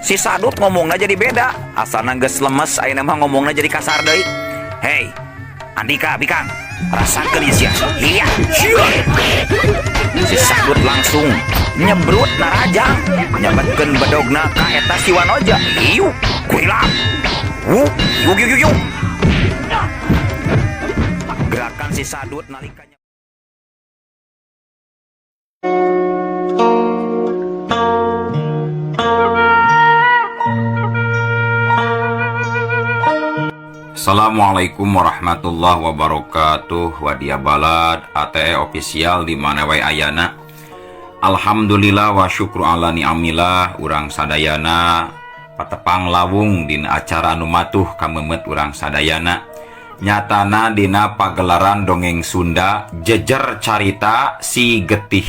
Si Sadut ngomongna jadi beda. Asalna geus lemes ayeuna mah ngomongna jadi kasar deui. Hei, Andika bikang, rasakeun ieu sia. Iya. Si Sadut langsung nyebrut narajang, nyabetkeun bedogna ka eta si Wanoja. Iu, kurilap. Wuh, yuk yuk yuk. Gerakan si Sadut nalika Assalamualaikum warahmatullahi wabarakatuh. Wadia Balad ATE official di mana wae ayana. Alhamdulillah wa syukru ala ni'amillah, urang sadayana patepang lawung dina acara anu matuh kamemet urang sadayana. Nyatana dina pagelaran dongeng Sunda jejer carita si getih.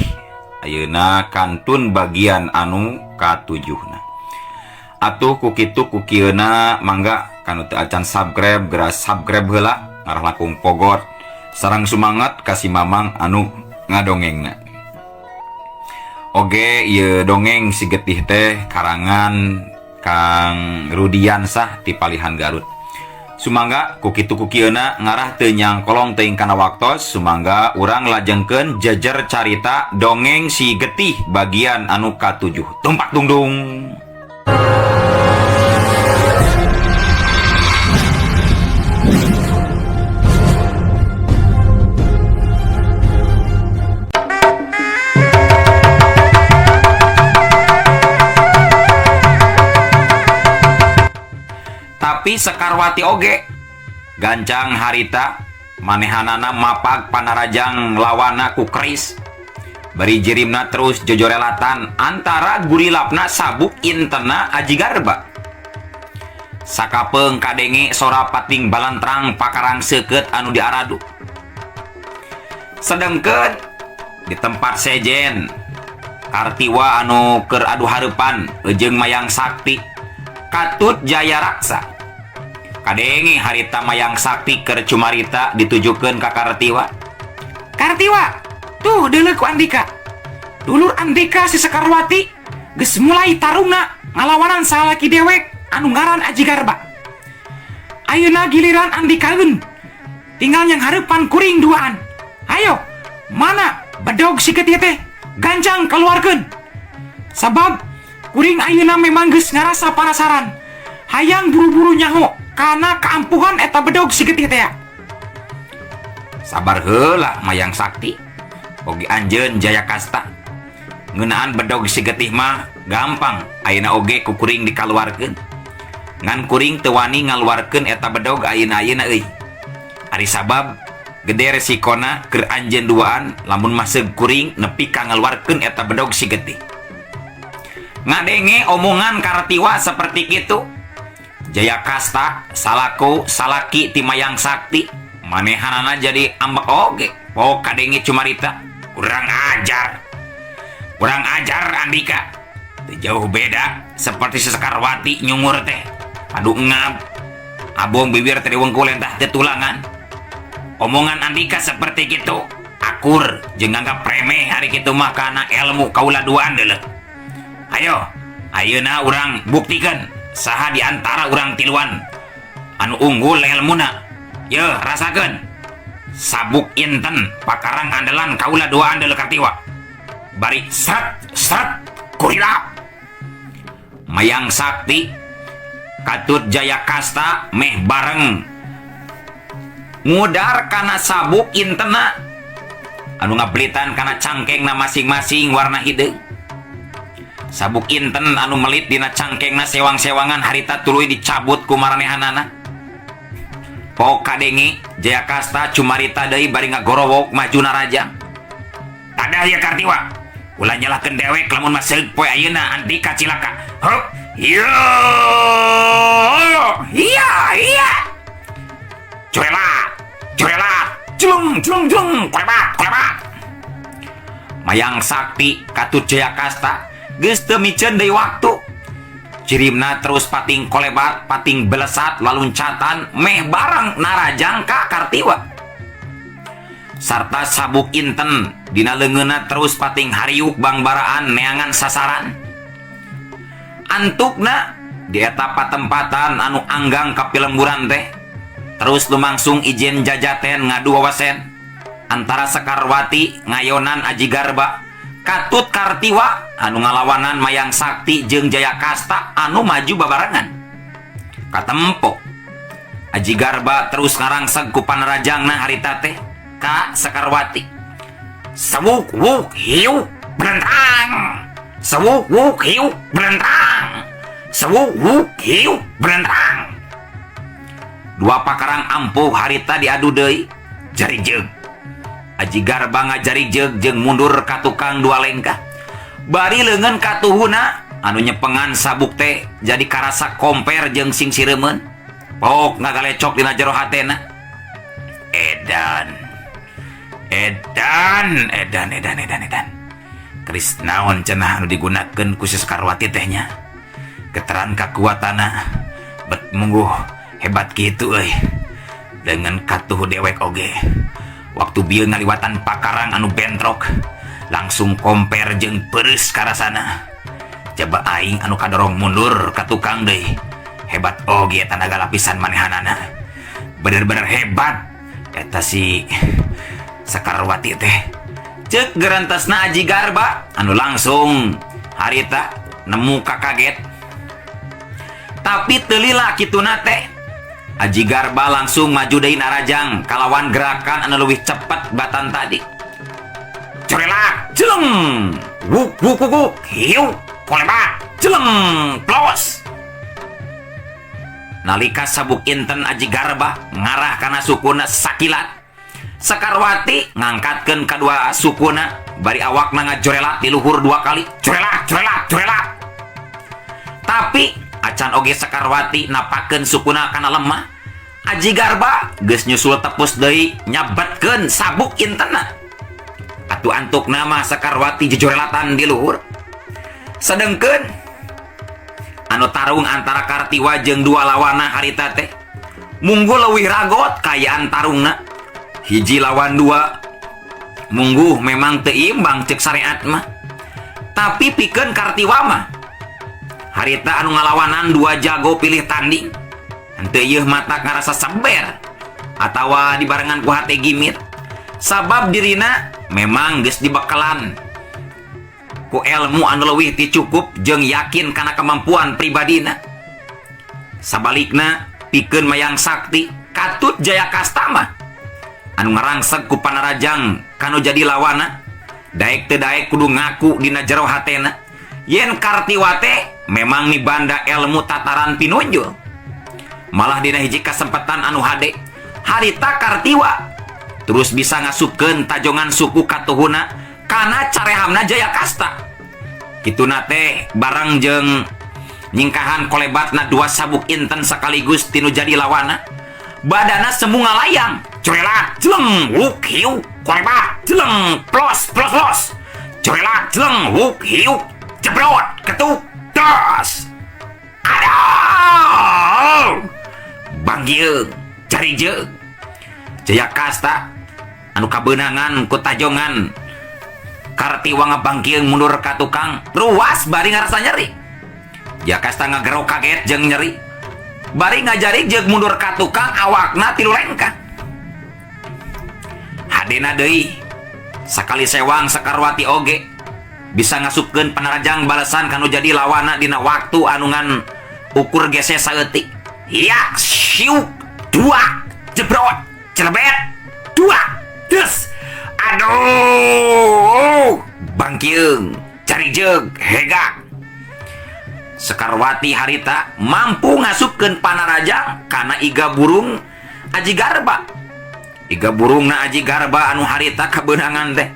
Ayeuna kantun bagian anu katujuhna. Atuh kukitu kukieuna mangga kanu teu acan subscribe geura subscribe heula ngarah langkung pogot sareng sumangat ka si Mamang anu ngadongengna. Oge ieu dongeng si getih teh karangan Kang Rudiansah ti Palihan Garut. Sumangga kukitu kukieuna ngarah teu nyangkolong teuing kana waktos, sumangga urang lajengkeun jejer carita dongeng si getih bagian anu katujuh. Tumpak dungdung. Tapi Sekarwati oge gancang harita manehanana mapag panarajang lawana ku keris bari jirimna terus jojorelatan antara gurilapna sabuk intena Aji Garba. Sakapeung kadenge sora pating balantrang pakarang seukeut anu diaradu. Sedengkeun di tempat sejen Kartiwa anu keur adu hareupan jeung Mayang Sakti Katut Jaya Raksa. Kadenge harita Mayang Sakti keur cumarita ditujukeun ka Kartiwa. Kartiwa, tuh deuleu ku Andika. Dulur Andika si Sekarwati geus mulai tarungna ngalawanan salaki dewek anu ngaran Aji Garba. Ayeuna giliran Andikaeun. Tinggal yang hareupan kuring duaan. Ayo, mana bedog si getih teh? Gancang keluarkeun. Sabab kuring ayeuna memang geus ngarasa panasaran. Hayang buru-buru nyaho kana keampuhan eta bedog si getih teh. Sabar heula Mayang Sakti. Oge anjeun Jaya Kasta. Ngeunaan bedog si getih mah gampang, ayeuna oge ku kuring dikaluarkeun. Ngan kuring teu wani ngaluarkeun eta bedog ayeuna-ayeuna euy. Ari sabab gede resikona keur anjeun duaan lamun maseug kuring nepi ka ngaluarkeun eta bedog si getih. Ngadenge omongan Kartiwa seperti kitu. Jaya Kasta salaku salaki ti Mayang Sakti manehanana jadi ambek oge. Oh kadenge cumarita kurang ajar. Kurang ajar Andika. Teu jauh beda seperti Sekarwati nyungur teh. Aduh ngab. Abong bibir teh diwengkul entah teu tulangan. Omongan Andika seperti gitu. Akur jeung nganggap remeh hari kitu mah kana ilmu kaula duaan deuleu. Ayo, ayeuna urang buktikan saha di antara urang tiluan anu unggul ilmuna. Yeuh, rasakeun. Sabuk inten pakarang andalan kaula duaan deuleu Kartiwa. Bari sret sret kurilap. Mayang Sakti Katut Jaya Kasta meh bareng ngudar kana sabuk intena anu ngabelitan kana cangkengna masing-masing warna hideung. Sabuk inten anu melit dina cangkengna sewang-sewangan harita tuluy dicabut ku maranehanana. Pok kadenge Jaya Kasta cumarita deui bari ngagorowok maju narajang. Tadah ya Kartiwa, ulah nyalahkeun dewek lamun maseug poe ayeuna Andika cilaka. Hup, yo, iya iya. Curelat, curelat, jelung jelung jelung, kolebat kolebat. Mayang Sakti Katut Jaya Kasta geus teu miceun deui waktu. Cirimna terus pating kolebat, pating belesat, laluncatan meh bareng narajang ka Kartiwa. Sarta sabuk inten dina leungeunna terus pating hariuk bangbaraan neangan sasaran. Antukna di eta patempatan anu anggang ka pilemburan teh terus lumangsung ijen jajaten ngadu wawasen antara Sekarwati ngayonan Aji Garba katut Kartiwa anu ngalawanan Mayang Sakti jeung Jaya Kasta anu maju babarengan. Katempo Aji Garba terus ngarangseg ku panarajangna harita teh ka Sekarwati. Sewuk wuk hiuk berentang, sewuk wuk hiuk berentang, sewuk wuk hiuk berentang. Dua pakarang ampuh harita diadu deui jari jeug. Aji Garba ngajari jeug jeung mundur ka tukang dua lengkah. Bari leungeun katuhuna anu nyepengan sabuk teh jadi karasa komper jeung sing sireumeun. Pok ngagalecok dina jero hatena. Edan. Edan, edan, edan, edan, edan. Keris naon cenah anu digunakeun ku si Sekarwati teh nya. Keteran kakuatanna bet mungguh hebat kitu euy. Dengan katuh dewek oge. Waktu bieu ngaliwatan pakarang anu bentrok, langsung komper jeung pereus karasana. Coba aing anu kadorong mundur ka tukang deui. Hebat oge tanaga lapisan manehanana. Bener-bener hebat eta si Sekarwati teh. Cek gerentasna Aji Garba anu langsung harita nemu kakaget. Tapi teu lila kituna teh. Aji Garba langsung maju deui narajang kalawan gerakan anu leuwih cepet batan tadi. Corelak, jeleng, wuk wuk wuk wuk, hiu, kolebat, jeleng, plos. Nalika sabuk inten Aji Garba ngarah kana sukuna sakilat. Sekarwati ngangkatkeun kadua sukuna bari awakna ngajorelak di luhur dua kali. Corelak, corelak, corelak. Tapi acan oge Sekarwati napakeun sukuna kana lemah. Aji Garba geus nyusul tepus deui nyabetkeun sabuk intena. Atuh antuk nama Sekarwati jejorelatan di luhur. Sedengkeun anu tarung antara Kartiwa jeung dua lawana harita teh mungguh leuwih ragot kayaan tarungna. Hiji lawan dua mungguh memang teu imbang cek syariat mah. Tapi pikeun Kartiwa mah harita anu ngalawanan dua jago pilih tanding. Henteu ieu mata ngarasa seber atawa dibarengan ku hate gimit. Sabab dirina memang geus dibekalan ku ilmu anu leuwih ti cukup jeung yakin kana kemampuan pribadina. Sabalikna pikeun Mayang Sakti katut Jaya Kasta mah anu ngarangseg ku panarajang kanu jadi lawana daek teu daek kudu ngaku dina jero hatena yen Kartiwa teh memang mibanda ilmu tataran pinunjul. Malah dina hiji kasempatan anu hade harita Kartiwa terus bisa ngasupkeun tajongan suku katuhuna kana carehamna Jaya Kasta. Kituna teh barang jeung nyingkahan kolebatna dua sabuk inten sekaligus tinu jadi lawana. Badana semu ngalayang, corelak jeleng wuk hiu kolebat jeleng plos plos plos. Corelak jeleng wuk hiu jebrot ketuk das. Aduh! Banggiung cari jeung Jaya Kasta anu kabeunangan ku tajongan Kartiwa ngabangkieung mundur ka tukang ruas bari ngarasa nyeri. Jaya Kasta ngagero kaget jeung nyeri. Bari ngajarik jeung mundur ka tukang awakna tilu lengkah. Hadena deui sakali sewang Sekarwati oge bisa ngasupkeun panarajang balesan kanu jadi lawana dina waktu anu ngan ukur gese saeutik. Ya, siuk, dua, jebrot, celebet, dua, des. Aduh, bangkieung, cari jeung, hegak. Sekarwati harita mampu ngasupkeun panarajang kana iga burung Aji Garba. Iga burungna Aji Garba anu harita kabeunangan teh.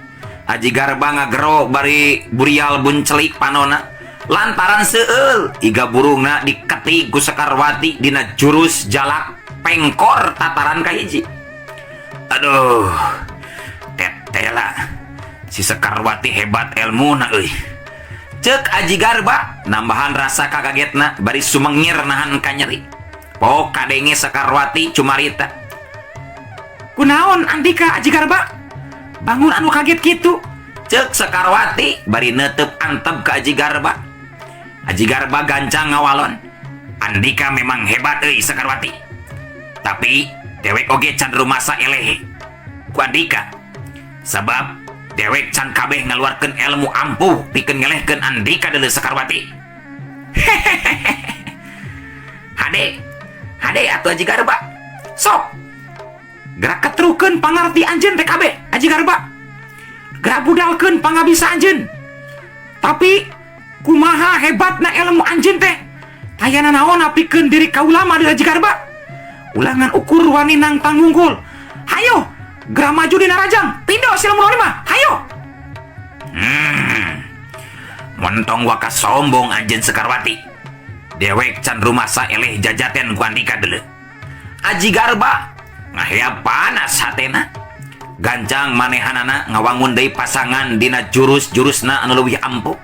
Aji Garba ngagero bari burial buncelik panona. Lantaran seueul iga burungna diketik ku Sekarwati dina jurus jalak pengkor tataran kahiji. Aduh, tetela si Sekarwati hebat elmuna euy. Cek Aji Garba nambahan rasa kakagetna bari sumengir nahan kanyeri. Pok kadenge Sekarwati cumarita. Kunaon Andika Aji Garba? Bangun anu kaget kitu. Cek Sekarwati bari netep antep ke Aji Garba. Aji Garba gancang ngawalon. Andika memang hebat euy Sekarwati. Tapi dewek oge can rumasa eleh ku Andika. Sabab dewek can kabeh ngaluarkeun ilmu ampuh pikeun ngelehkeun Andika deuleu Sekarwati. Hade, hade atuh Aji Garba. Sok. Gerak ketrukeun pangarti anjeun teh kabeh Aji Garba. Gerak budalkeun pangabisa anjeun. Tapi kumaha hebatna ilmu anjeun teh? Tayana naon pikeun diri kaula mah Aji Garba? Ulangan ukur wani nangtang wungkul. Hayo, gerak maju dina rajang. Pindo silmu mah. Hayo. Montong waka sombong anjeun Sekarwati. Dewek can rumasa eleh jajaten ku Andika deuleu. Aji Garba ngahea panas hatena. Gancang manehanana ngawangun deui pasangan dina jurus-jurusna anu leuwih ampuh.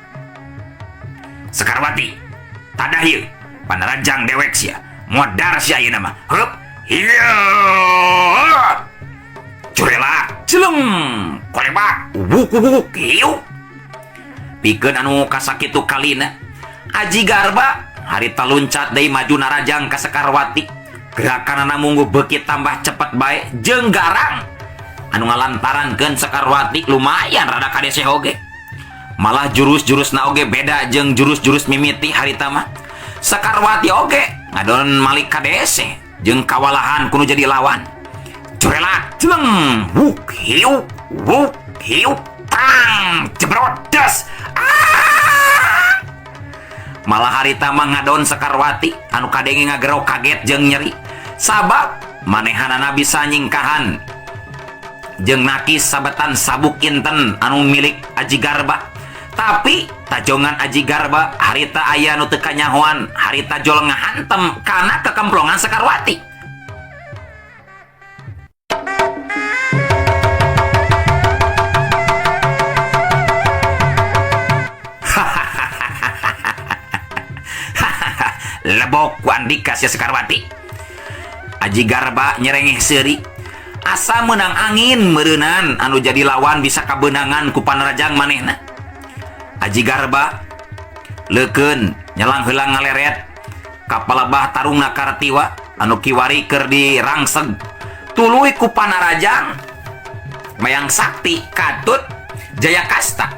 Sekarwati, tadah ieu panarajang dewek sia. Modar sia ayeuna mah. Heup. Hiya. Curela, celeng, kolebak, wuk hiu. Pikeun anu kasakitu kalina. Aji Garba harita luncat deui maju narajang ka Sekarwati. Gerakanana munggu beuki tambah cepet bae jeung garang. Anu ngalantarankeun Sekarwati lumayan rada kadeseh oge. Malah jurus-jurusna oge beda jeung jurus-jurus mimiti harita mah. Sekarwati oge ngadon malik kadeseh jeung kawalahan kudu jadi lawan. Curela, celeng, wuk hiu, tang, jebrot, des. Ah! Malah harita mah ngadon Sekarwati anu kadenge ngagero kaget jeung nyeri. Sabab manehanana bisa nyingkahan jeung nakis sabetan sabuk inten anu milik Aji Garba. Tapi tajongan Aji Garba harita aya nu teu kanyahoan, harita jol ngahantem kana kekemplongan Sekarwati. Lebok ku Andika sia Sekarwati. Aji Garba nyerengeh seuri. Asa meunang angin meureunan anu jadi lawan bisa kabeunangan ku panarajang manehna. Aji Garba leukeun nyelang heulang ngaleret ka palebah tarungna Kartiwa anu kiwari keur dirangseg. Tuluy ku panarajang Mayang Sakti katut Jaya Kasta.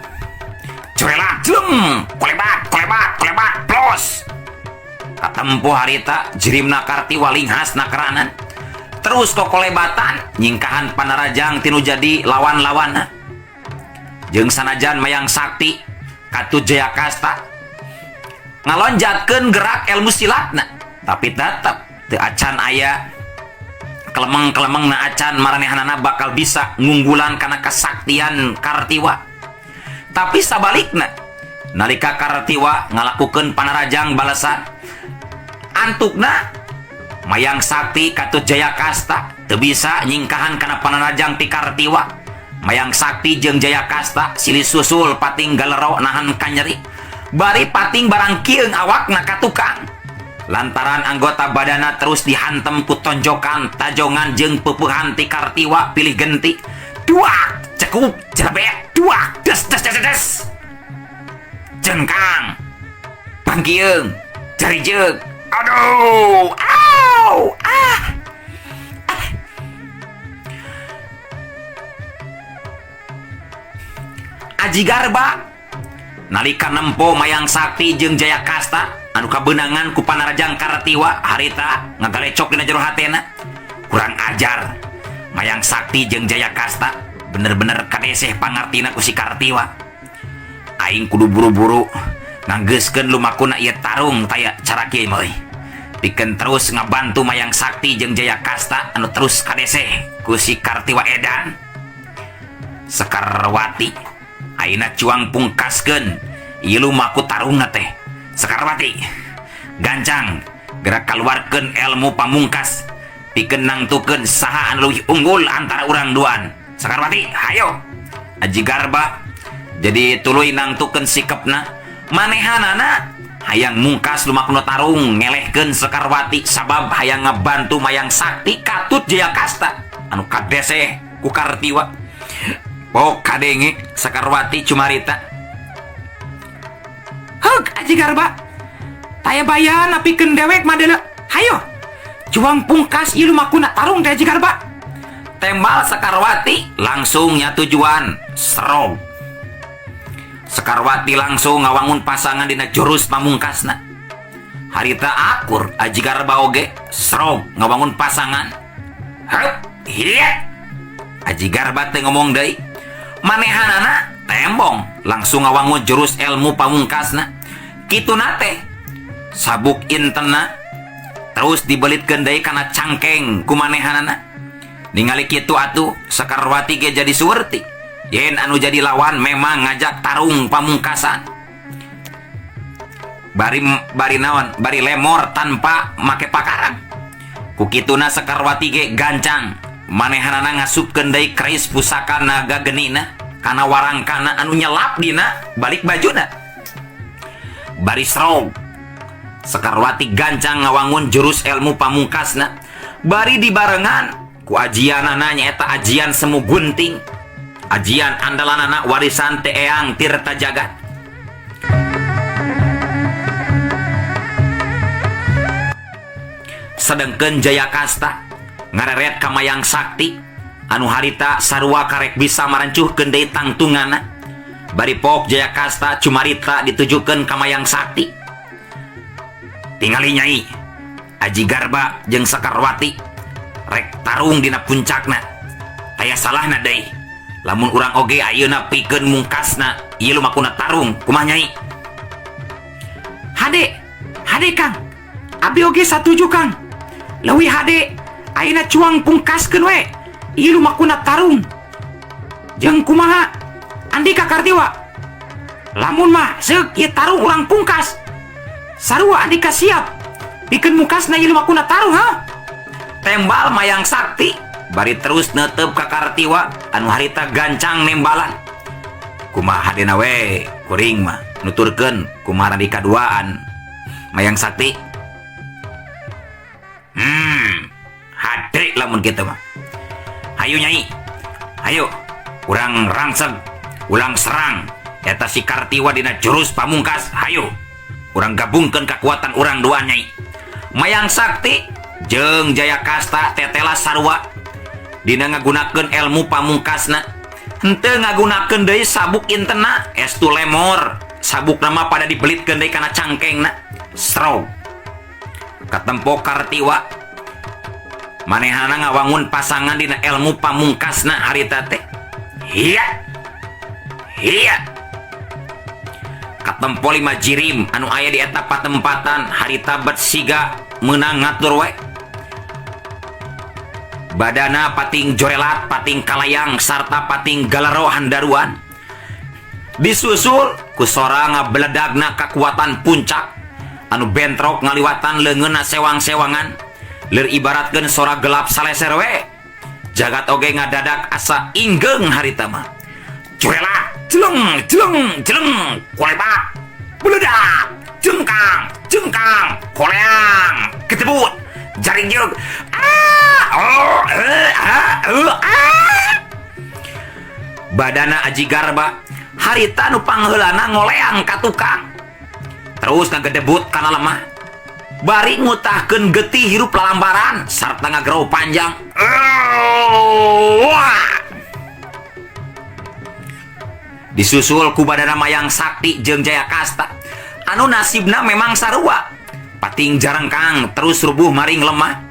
Curela, jeleng, kolebat, kolebat, kolebat, plos. Katempo harita jirimna Kartiwa linghas nakeranan. Terus kokolebatan nyingkahan panarajang tinu jadi lawan-lawanna. Jeung sanajan Mayang Sakti katut Jaya Kasta ngalonjatkeun gerak ilmu silatna, tapi tetep teu acan aya kelemeng-kelemengna acan maranehanana bakal bisa ngunggulan kana kasaktian Kartiwa. Tapi sabalikna nalika Kartiwa ngalakukeun panarajang balasan, antukna Mayang Sakti katut Jaya Kasta teu bisa nyingkahan kana panarajang ti Kartiwa. Mayang Sakti jeung Jaya Kasta silih susul pating galero nahan kanyeri. Bari pating barang kieung awakna ka tukang. Lantaran anggota badana terus dihantem ku tonjokan, tajongan jeung peupehan ti Kartiwa pilih genti. Duak, cekuk, jelebet, duak, des des des des. Jengkang, pangkieung, jarijeug. Aduh, au, ah. Aji Garba nalika nempo Mayang Sakti jeung Jaya Kasta anu kabeunangan ku panarajang Kartiwa harita ngagalecok dina jero hatena. Kurang ajar Mayang Sakti jeung Jaya Kasta bener-bener kadeseh pangartina ku si Kartiwa. Aing kudu buru-buru nganggeuskeun lumakuna ieu tarung taya cara kieu mah euy. Pikeun terus ngabantu Mayang Sakti jeung Jaya Kasta anu terus kadeseh ku si Kartiwa edan. Sekarwati ayeuna cuang pungkaskeun ieu lumaku tarungna teh. Sekarwati gancang gerak kaluarkeun ilmu pamungkas pikeun nangtukeun saha anu leuwih unggul antara urang duaan. Sekarwati hayo. Aji Garba jadi tuluy nangtukeun sikepna. Manehanana hayang mungkas lumakuna tarung ngelehkeun Sekarwati sabab hayang ngabantu Mayang Sakti katut Jaya Kasta anu kadeseh ku Kartiwa. Oh kadenge Sekarwati cumarita. Heuk Aji Garba, Taya bayan napikeun dewek mah deuleu. Hayo. Cuang pungkas ieu lumakuna tarung teh Aji Garba. Tembal Sekarwati langsung nya tujuan serog. Sekarwati langsung ngawangun pasangan dina jurus pamungkasna. Harita akur Aji Garba oge serog ngawangun pasangan. Hup, hiya. Aji Garba teh ngomong deui. Manehanana tembong langsung ngawangun jurus ilmu pamungkasna. Kituna teh sabuk intena terus dibelitkeun deui kana cangkeng ku manehanana. Ningali kitu atuh Sekarwati ge jadi suwerti. Yen anu jadi lawan memang ngajak tarung pamungkasan. Bari bari naon, bari lemor tanpa make pakarang. Ku kituna Sekarwati ge gancang. Manehanana ngasupkeun deui keris pusaka naga genina kana warangkana anu nyelap dina balik bajuna. Bari srog. Sekarwati gancang ngawangun jurus ilmu pamungkasna. Bari dibarengan ku ajianana nyaeta ajian semu gunting. Ajian andalanana warisan Teh Eyang Tirta Jagat. Sedengkeun Jaya Kasta ngareret ka Mayang Sakti anu harita sarua karek bisa marancuhkeun deui tangtungana. Bari pok Jaya Kasta cumarita ditujukeun ka Mayang Sakti. Tingali nyai Aji Garba jeung Sekarwati rek tarung dina puncakna. Taya salahna deui. Lamun urang oge ayeuna pikeun mungkasna ieu lumakuna tarung kumaha nyai? Hade, hade Kang. Abdi oge satuju Kang. Leuwih hade ayeuna cuang pungkaskeun we ieu lumakuna tarung. Jeung kumaha Andika Kartiwa? Lamun mah seuk ieu tarung urang pungkas. Sarua Andika siap pikeun mungkasna ieu lumakuna tarung ha? Tembal Mayang Sakti bari terus netep ka Kartiwa anu harita gancang nembalan. Kumaha hadena we kuring mah nuturkeun kumaha di kaduaan Mayang Sakti. Hade lamun kitu mah. Hayu nyai. Hayu urang rangseg, ulang serang eta si Kartiwa dina jurus pamungkas. Hayu urang gabungkeun kekuatan urang dua nyai. Mayang Sakti jeung Jaya Kasta tetela sarua dina ngagunakeun ilmu pamungkasna. Henteu ngagunakeun deui sabuk intena estu lemor. Sabukna mah pada dibelitkeun deui kana cangkengna. Srog. Katempo Kartiwa manehana ngawangun pasangan dina ilmu pamungkasna harita teh. Hiya. Hiya. Katempo 5 jirim anu aya di eta patempatan harita bet siga meunang ngatur we. Badana pating jorelat, pating kalayang, sarta pating galero handaruan. Disusul ku sora ngabeledagna kakuatan puncak anu bentrok ngaliwatan leungeunna sewang-sewangan. Leur ibaratkeun sora gelap saleser we. Jagat oge ngadadak asa inggeung harita mah. Jorelat, jeleng, jeleng, jeleng, kolebat, beledak, jengkang, jengkang, koleang, ketebut, jaring jeung. Ah, oh, ah, ah. Badana Aji Garba harita nu pangheulana ngoleang ka tukang. Terus ngagedebut kana lemah. Bari ngutahkeun getih hirup lalambaran sarta ngagerau panjang. Wah. Disusul ku badana Mayang Sakti jeung Jaya Kasta anu nasibna memang sarua. Pating jarengkang terus rubuh maring lemah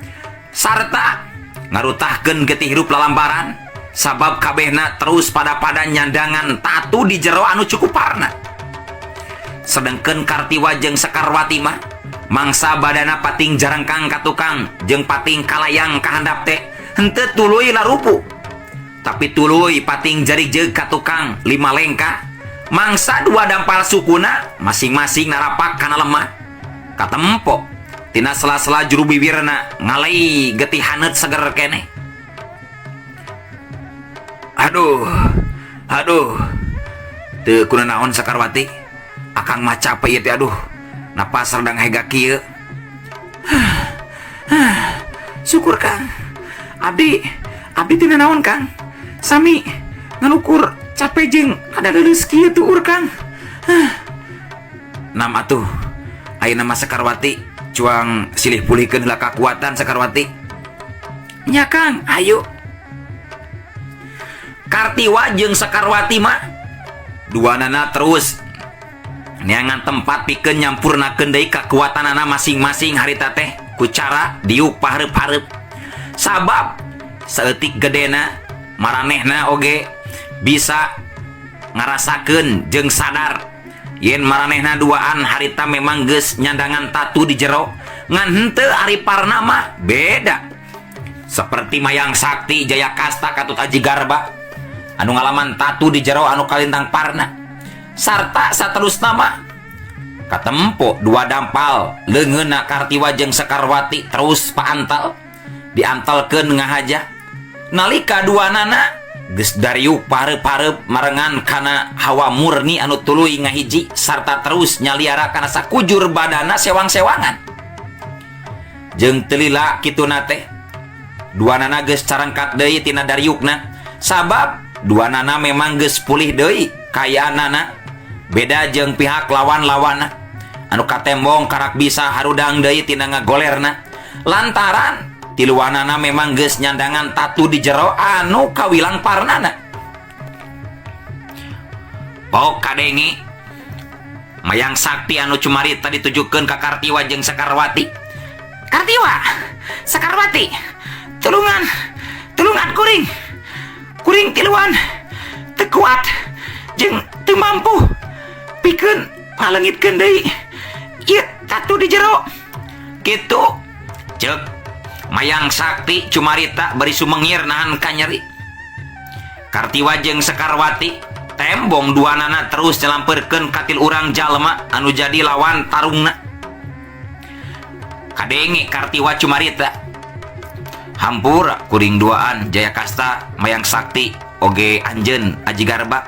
sarta ngarutahkeun getih hirup lalambaran sabab kabehna terus pada-pada nyandangan tatu di jero anu cukup parna. Sedengkeun Kartiwa jeung Sekarwati mah mangsa badana pating jarengkang ka tukang jeung pating kalayang ka handap teh henteu tuluy larupu. Tapi tuluy pating jari jeung ka tukang 5 lengkah mangsa 2 dampal sukuna masing-masing narapak kana lemah. Katempo tina sela-sela juru bibirna ngalei getih haneut seger keneh. Aduh, aduh. Teu kunaon Sekarwati? Akang mah capek ieu teh aduh. Napas redang hega kieu. Syukur Kang. Abdi, abdi teu naon Kang. Sami ngalukur capek jeung ada leuleus kieu tuur Kang. Nam atuh. Ayeuna mah Sekarwati cuang silih pulihkeun heula kakuatan Sekarwati. Nya Kang, ayo. Kartiwa jeung Sekarwati mah duanana terus neangan tempat pikeun nyampurnakeun deui kakuatanana masing-masing harita teh ku cara diuk pahareup-hareup. Sabab saeutik gedena maranehna oge bisa ngarasakeun jeung sadar yen maranehna duaan harita memang geus nyandangan tatu di jero ngan henteu ari parna mah beda. Seperti Mayang Sakti Jaya Kasta katut Aji Garba anu ngalaman tatu di jero anu kalintang parna sarta saterusna mah katempo dua dampal leungeunna Kartiwa jeung Sekarwati terus paantal diantalkeun ngahaja nalika duanana geus dariuk pareup-pareup marengan kana hawa murni anu tuluy ngahiji sarta terus nyaliara kana sakujur badana sewang-sewangan jeung teu lila kituna teh duanana geus carangkat deui tina dariukna sabab duanana memang geus pulih deui kayaanana beda jeung pihak lawan-lawanna anu katembong karak bisa harudang deui tina ngagolerna lantaran tiluanana memang geus nyandangan tatu di jero anu kawilang parnana. Pok kadenge Mayang Sakti anu cumarita ditujukeun ka Kartiwa jeung Sekarwati. Kartiwa, Sekarwati, tulungan, tulungan kuring. Kuring tiluan teu kuat jeung teu mampu pikeun ngalengitkeun deui ieu tatu di jero. Kitu ceuk Mayang Sakti cumarita bari sumengir nahan kanyeri. Kartiwa jeung Sekarwati tembong duanana terus nyalampeurkeun katil urang jalma anu jadi lawan tarungna. Kadenge Kartiwa cumarita, hampura kuring duaan Jaya Kasta Mayang Sakti oge anjeun Aji Garba.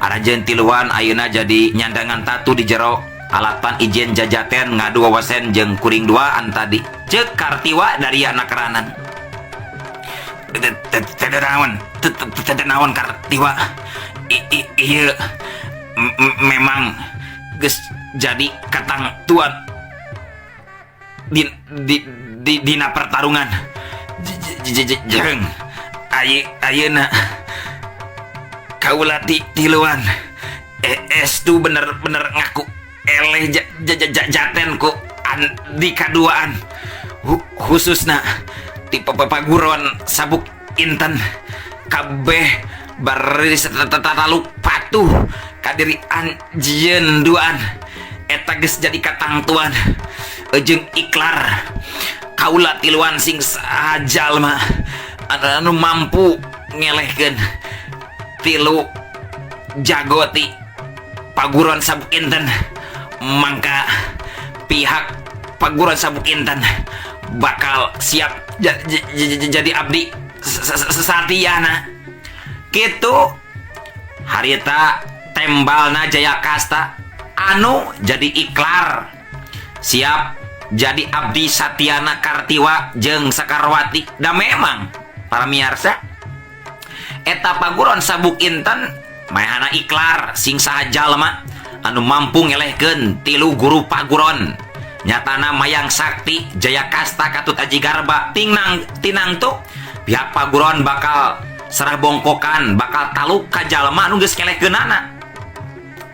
Aranjeun tiluan ayeuna jadi nyandangan tatu di jero alatan ijen jajaten ngadu wawasen jeung kuring duaan tadi. Ceuk Kartiwa dari anak keranan. Teu naon, teu naon Kartiwa. Ieu memang geus jadi katangtuan di dina pertarungan. Jeung ayeuna kaula tiluan estu bener-bener ngaku eleh jaten ku di kaduaan khususna di paguron sabuk inten kabeh baris taluk patuh kadiri anjeun duaan eta geus jadi katangtuan jeung iklar kaula tiluan sing sajalma anu mampu ngelehkeun tilu jago ti paguron sabuk inten mangka pihak paguron sabuk inten bakal siap jadi abdi satiana. Kitu harita tembalna Jaya Kasta anu jadi iklar siap jadi abdi satiana Kartiwa jeung Sekarwati. Da memang para miarsa eta paguron sabuk inten maehana iklar sing saha jalma anu mampu ngelehkeun tilu guru paguron nyatana Mayang Sakti Jaya Kasta katut Aji Garba tinang tinang tuh pihak paguron bakal serah bongkokan bakal taluk ka jalma anu geus ngelehkeunana.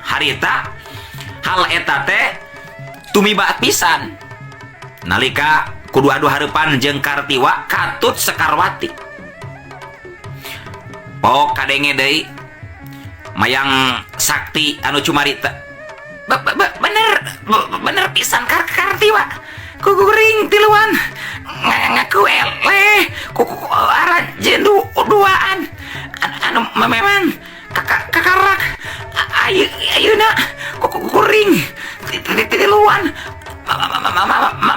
Harita hal eta teh tumiba pisan nalika kudu adu hareupan jeung Kartiwa katut Sekarwati. Pok kadenge deui Mayang Sakti anu cumarita. Bener, bener pisan Kartiwa. Kuring tiluan ngaku eleh ku aranjeun duaan anu memang kakarak ayeuna kuring tiluan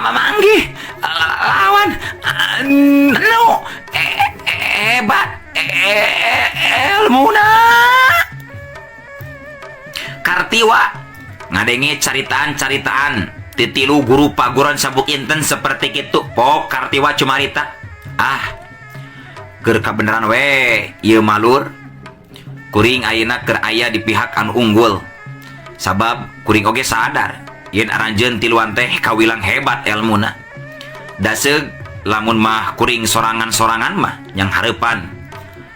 manggih lawan anu hebat elmuna. Kartiwa ngadenge caritaan-caritaan titilu guru paguron sabuk inten seperti kitu. Pok Kartiwa cumarita, ah keur kabeneran we ieu malur kuring ayeuna keur aya di pihak anu unggul sabab kuring oge sadar Yen aranjeun tiluan teh kawilang hebat elmuna. Daseug lamun mah kuring sorangan-sorangan mah nyang hareupan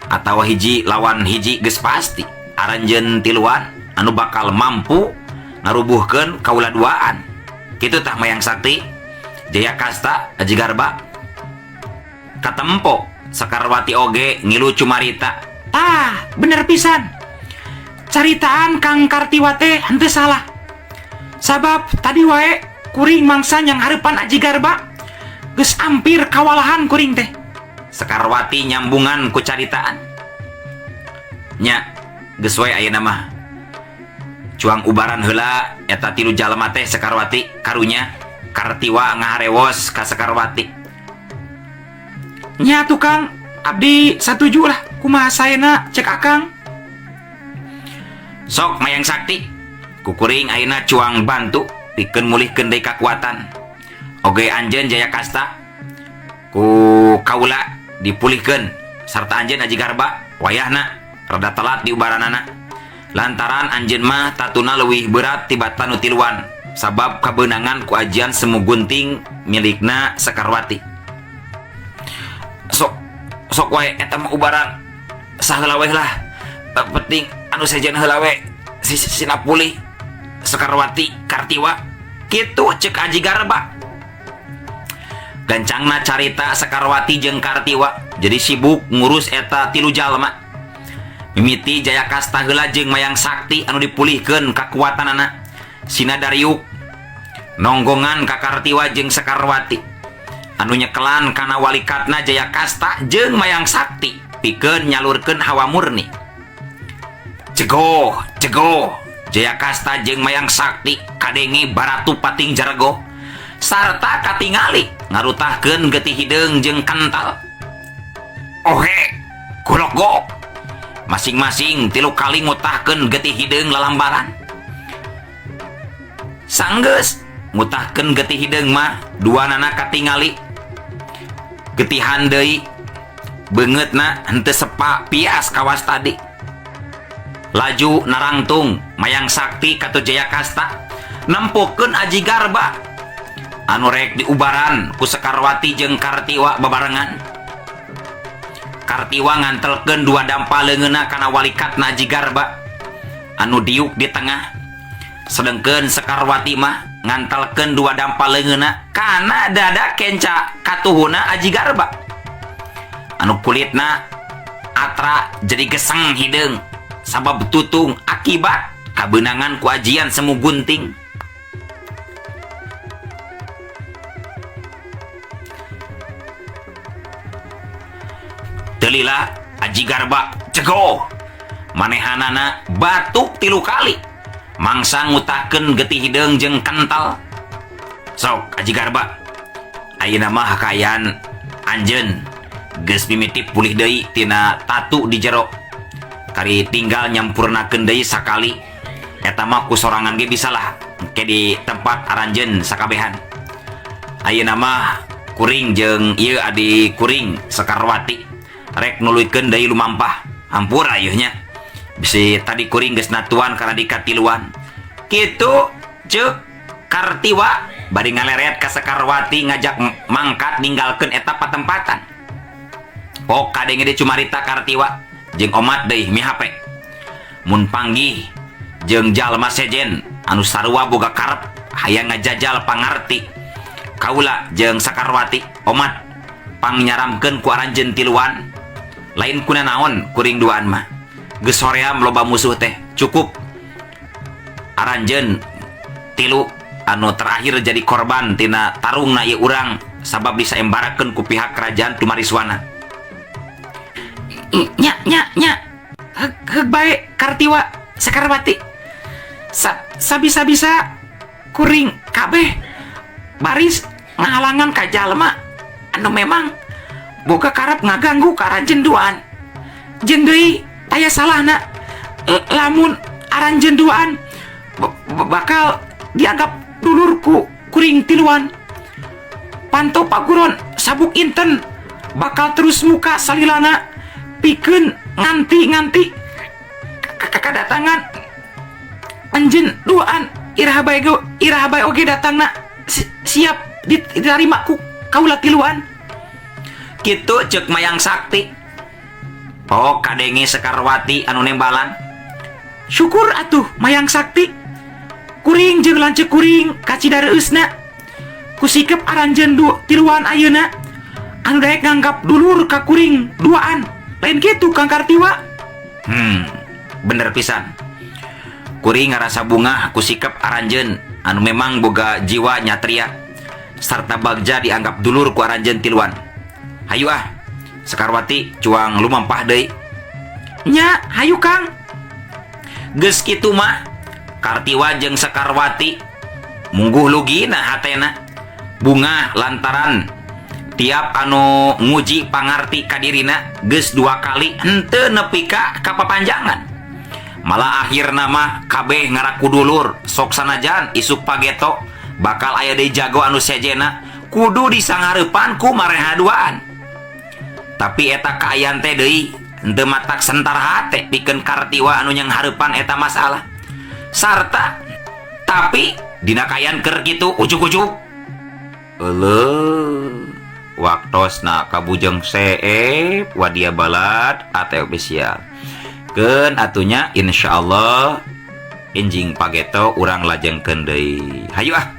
atawa hiji lawan hiji geus pasti aranjeun tiluan anu bakal mampu ngarubuhkeun kaula duaan. Kitu tah Mayang Sakti, Jaya Kasta, Aji Garba. Katempo Sekarwati oge ngilu cumarita. Tah, bener pisan. Caritaan Kang Kartiwa teh henteu salah. Sabab tadi wae kuring mangsa nyang hareupan Aji Garba geus ampir kawalahan kuring teh. Sekarwati nyambungan ku caritaan. Nya, geus we ayeuna mah. Cuang ubaran heula eta tilu jalma teh Sekarwati karunya Kartiwa ngaharewos ka Sekarwati. Nya tukang, abdi satuju lah kumaha saena cek akang. Sok Mayang Sakti, kukuring ayeuna cuang bantu pikeun mulihkeun deui kakuatan. Oge anjeun Jaya Kasta ku kaula dipulihkeun sarta anjeun Aji Garba wayahna rada telat diubaranana. Lantaran anjeun mah tatuna leuwih berat tibatan nu tiluan sabab kabeunangan ku ajian semu gunting milikna Sekarwati. Sok sok wae eta mah ubaran saheula we lah. Penting anu sejen heula we sina pulih Sekarwati Kartiwa kitu cek Aji Garba. Gancangna carita Sekarwati jeung Kartiwa jadi sibuk ngurus eta tilu jalma. Mimiti Jaya Kasta heula jeung Mayang Sakti anu dipulihkeun kakuatanana. Sina dariuk nonggongan ka Kartiwa jeung Sekarwati anu nyekelan kana walikatna Jaya Kasta jeung Mayang Sakti pikeun nyalurkeun hawa murni. Cegoh, cegoh, Jaya Kasta jeung Mayang Sakti kadenge baratu pating jarego sarta katingali ngarutahkeun getih hideung jeung kental. Ohe, golok-gok. Masing-masing tilu kali ngutahkeun getih hideung lalambaran. Sanggeus ngutahkeun getih hideung mah duanana katingali getihan deui beungeutna henteu sepa pias kawas tadi. Laju narangtung Mayang Sakti katu Jaya Kasta nempokeun Aji Garba anu rek diubaran ku Sekarwati jeung Kartiwa babarengan. Kartiwa ngantelkeun dua dampa leungeunna kana walikatna Aji Garba anu diuk di tengah. Sedengkeun Sekarwati mah ngantelkeun dua dampa leungeunna kana dada kenca katuhuna Aji Garba anu kulitna atra jadi geseng hideung sabab tutung akibat kabeunangan ku ajian semu gunting. Telila Aji Garba cegoh manehanana batuk tilu kali mangsa ngutahkeun getih hideung jeung kental. Sok Aji Garba ayeuna mah kaayaan anjeun geus mimiti pulih deui tina tatu di jero kari tinggal nyampurnakeun deui sakali eta mah ku sorangan ge bisalah ke di tempat aranjeun sakabehan. Ayeuna mah kuring jeung ieu adi kuring Sekarwati rek nuluykeun deui lumampah. Hampura ieu nya bisi tadi kuring geus natuan kana dikatiluan. Kitu ceuk Kartiwa bari ngaleret ka Sekarwati ngajak mangkat ninggalkeun eta patempatan. Pok kadenge deui cumarita Kartiwa jeung omat deui mihape. Mun panggih jeung jalma sejen anu sarua boga karep hayang ngajajal pangarti kaula jeung Sekarwati omat pangnyaramkeun ku aranjeun tiluan. Lain kuna naon kuring duaan mah geus soream loba musuh teh cukup aranjeun tilu anu terakhir jadi korban tina tarungna ieu urang sabab disaembarakeun ku pihak kerajaan Tumariswana. Nya nya nya heug bae Kartiwa Sekarwati sabisa-bisa kuring kabeh baris ngahalangan ka jalma anu memang boga karep ngaganggu ka aranjeun duaan. Jeung deui taya salahna lamun aranjeun duaan bakal dianggap dulurku kuring tiluan. Panto paguron sabuk inten bakal terus muka salilana pikeun nganti-nganti kadatangan anjeun duaan. Iraha bae ge iraha bae oge datangna siap ditarima ku kaula tiluan. Kitu cek Mayang Sakti. Oh, kadenge Sekarwati anu nembalan. Syukur atuh, Mayang Sakti. Kuring jeung lanceuk kuring kacida reueusna ku sikep aranjeun du tiluan ayeuna anu daek nganggap dulur ka kuring duaan. Lain kitu, Kang Kartiwa? Bener pisan. Kuring ngarasa bungah ku sikep aranjeun anu memang boga jiwa nyatria sarta bagja dianggap dulur ku aranjeun tiluan. Hayu ah, Sekarwati, cuang lumampah deui. Nya, hayu, Kang. Geus kitu mah Kartiwa jeung Sekarwati mungguh lugina hatena, bungah lantaran tiap anu nguji pangarti kadirina geus dua kali henteu nepi ka kapapanjangan. Malah akhirna mah kabeh ngaraku dulur, sok sanajan isuk pageto bakal aya deui jago anu sejena kudu disanghareupan ku mareha duaan. Tapi eta kaayaan teh deui henteu matak sentar hate pikeun Kartiwa anu nyanghareupan eta masalah. Sarta tapi dina kaayaan keur kitu ujug-ujug euleuh waktosna kabujeng seep wadia balad atau official. Keun atuh nya, insyaallah enjing pageto urang lajengkeun deui. Hayu ah.